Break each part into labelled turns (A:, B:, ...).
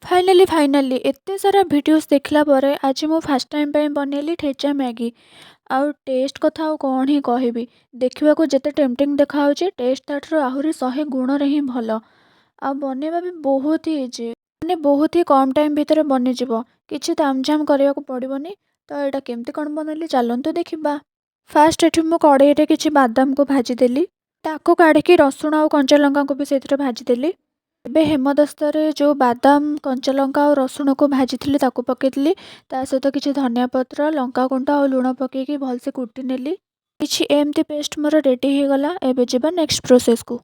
A: Finally finally ଏତେ ସାରା videos ଦେଖିଲା ପରେ ଆଜି ମୁଁ ଫାର୍ଷ୍ଟ ଟାଇମ୍ ପାଇଁ ବନେଇଲି ଠେଚା ମ୍ୟାଗି। ଆଉ ଟେଷ୍ଟ କଥା ଆଉ କ'ଣ ହିଁ କହିବି। ଦେଖିବାକୁ ଯେତେ ଟେମ୍ପଟିଂ ଦେଖାହେଉଛି, ଟେଷ୍ଟ ତା'ଠାରୁ ଆହୁରି 100 ଗୁଣରେ ହିଁ ଭଲ। ଆଉ ବନେଇବା ବି ବହୁତ ହି ଇଜି, ମାନେ ବହୁତ ହି କମ୍ ଟାଇମ୍ ଭିତରେ ବନିଯିବ। କିଛି ତାମଝାମ କରିବାକୁ ପଡ଼ିବନି। ତ ଏଇଟା କେମିତି କ'ଣ ବନେଇଲି, ଚାଲନ୍ତୁ ଦେଖିବା। ଫାର୍ଷ୍ଟ ଏଠି ମୁଁ କଡ଼େଇରେ କିଛି ବାଦାମକୁ ଭାଜିଦେଲି। ତାକୁ କାଢ଼ିକି ରସୁଣ ଆଉ କଞ୍ଚା ଲଙ୍କାକୁ ବି ସେଇଥିରେ ଭାଜିଦେଲି। ଏବେ ହେମଦସ୍ତାରେ ଯେଉଁ ବାଦାମ, କଞ୍ଚା ଲଙ୍କା ଆଉ ରସୁଣକୁ ଭାଜିଥିଲି, ତାକୁ ପକେଇଦେଲି। ତା ସହିତ କିଛି ଧନିଆ ପତ୍ର, ଲଙ୍କା ଗୁଣ୍ଡ ଆଉ ଲୁଣ ପକେଇକି ଭଲସେ କୁଟି ନେଲି। କିଛି ଏମିତି ପେଷ୍ଟ ମୋର ରେଡ଼ି ହେଇଗଲା। ଏବେ ଯିବା ନେକ୍ସଟ ପ୍ରୋସେସ୍କୁ।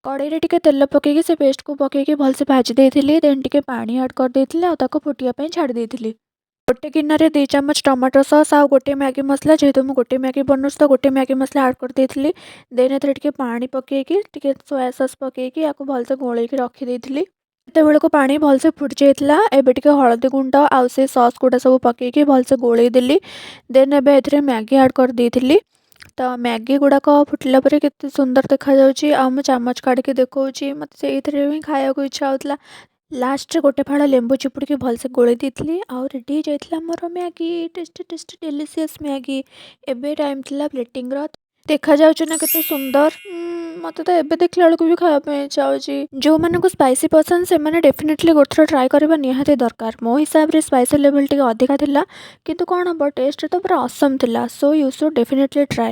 A: କଡ଼େଇରେ ଟିକେ ତେଲ ପକେଇକି ସେ ପେଷ୍ଟକୁ ପକେଇକି ଭଲସେ ଭାଜି ଦେଇଥିଲି। ଦେନ୍ ଟିକେ ପାଣି ଆଡ଼୍ କରିଦେଇଥିଲି ଆଉ ତାକୁ ଫୁଟିବା ପାଇଁ ଛାଡ଼ି ଦେଇଥିଲି। ଗୋଟେ ଗିନାରେ 2 ଚାମଚ ଟମାଟୋ ସସ୍ ଆଉ ଗୋଟେ ମ୍ୟାଗି ମସଲା, ଯେହେତୁ ମୁଁ ଗୋଟେ ମ୍ୟାଗି ବନଉଛି ତ ଗୋଟେ ମ୍ୟାଗି ମସଲା ଆଡ଼୍ କରିଦେଇଥିଲି। ଦେନ୍ ଏଥିରେ ଟିକେ ପାଣି ପକେଇକି, ଟିକେ ସୋୟା ସସ୍ ପକେଇକି ୟାକୁ ଭଲସେ ଗୋଳେଇକି ରଖିଦେଇଥିଲି। ସେତେବେଳକୁ ପାଣି ଭଲସେ ଫୁଟି ଯାଇଥିଲା। ଏବେ ଟିକେ ହଳଦୀ ଗୁଣ୍ଡ ଆଉ ସେ ସସ୍ ଗୁଡ଼ା ସବୁ ପକେଇକି ଭଲସେ ଗୋଳେଇ ଦେଲି। ଦେନ୍ ଏବେ ଏଥିରେ ମ୍ୟାଗି ଆଡ଼୍ କରିଦେଇଥିଲି। ତ ମ୍ୟାଗି ଗୁଡ଼ାକ ଫୁଟିଲା ପରେ କେତେ ସୁନ୍ଦର ଦେଖାଯାଉଛି ଆଉ ମୁଁ ଚାମଚ କାଢ଼ିକି ଦେଖାଉଛି। ମୋତେ ସେଇଥିରେ ହିଁ ଖାଇବାକୁ ଇଚ୍ଛା ହେଉଥିଲା। ଲାଷ୍ଟରେ ଗୋଟେ ଫାଳ ଲେମ୍ବୁ ଚିପୁଡ଼ିକି ଭଲସେ ଗୋଳେଇ ଦେଇଥିଲି ଆଉ ରେଡ଼ି ହେଇଯାଇଥିଲା ମୋର Maggi, tasty tasty delicious Maggi. ଏବେ ଟାଇମ୍ ଥିଲା ପ୍ଲେଟିଂର। ଦେଖାଯାଉଛି ନା କେତେ ସୁନ୍ଦର? ମୋତେ ତ ଏବେ ଦେଖିଲା ବେଳକୁ ବି ଖାଇବା ପାଇଁ ଇଚ୍ଛା ହେଉଛି। ଯେଉଁମାନଙ୍କୁ ସ୍ପାଇସି ପସନ୍ଦ, ସେମାନେ ଡେଫିନେଟଲି ଗୋଟେ ଥର ଟ୍ରାଏ କରିବା ନିହାତି ଦରକାର। ମୋ ହିସାବରେ ସ୍ପାଇସି ଲେଭେଲ୍ ଟିକେ ଅଧିକା ଥିଲା, କିନ୍ତୁ କ'ଣ ହେବ, ଟେଷ୍ଟ ତ ପୁରା ଅସମ୍ ଥିଲା। So you should definitely try.